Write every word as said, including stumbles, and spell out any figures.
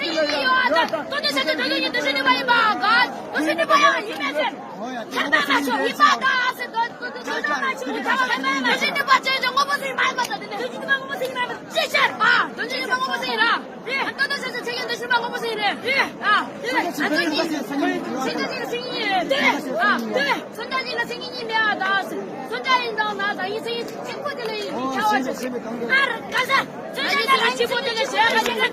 མཚན་ཉིད་ཡོད་ཨ། ད་དོན་དུ་བྱ་རྒྱུ་དོན་དུ་ཡིན། དོན་ཞིག་ནུས་པ་ཡིན་པ་ག་དོན་ཞིག་ནུས་པ་ཡང་ཡིན་མེད་ཟེར། ཁྱད་པར་མ་ཆོག་ཡིན་པ་ག་ཟེར། དོན་དོན་དུ་བྱ་རྒྱུ་མ་ཆོག་ཡིན་པ་ག་དོན་ཞིག་ནུས་པ་ཅན་དངོས་པོ་ཟེར་མ་ཡིན་པ། ད་དོན་ཞིག་ནུས་པ་དངོས་པོ་ཟེར་ཡིན་མ་ཡིན་པ་ཅི་ཕྱིར་ཨ། དོན་ཞིག་ནུས་པ་དངོས་པོ་ཟེར་ཡིན་ར། རེད། ད་དོན་དུ་བྱ་རྒྱུ་ཆོས་ཅན། དོན་ཞིག་ནུས་པ་དངོས་པོ་ཟེར་ཡིན་རེད། རེད་ཨ། རེད། ཨ་དོན་ཞིག་ཆོས་ཅན་གྱི་མཚན་ཉིད་ཡིན། རེད་ཨ། རེད། མཚོན་བྱ་གཉིས་ལ་མཚན་ཉིད་གཉིས་མེད་ཨ། ད་མཚོན་བྱ་ཡིན་དང་ན་ད་ཡིན་མཚན་ཉིད་གཅིག་པོ་དེ་ལ་ཡིན་ཁྱབ་པ་ཆོག་ཨ་ར་ག་ས་མཚོན་བྱ་གཉིས་ལ་གཅིག་པོ་དེ་ལ་བྱེད་པ་ཡིན།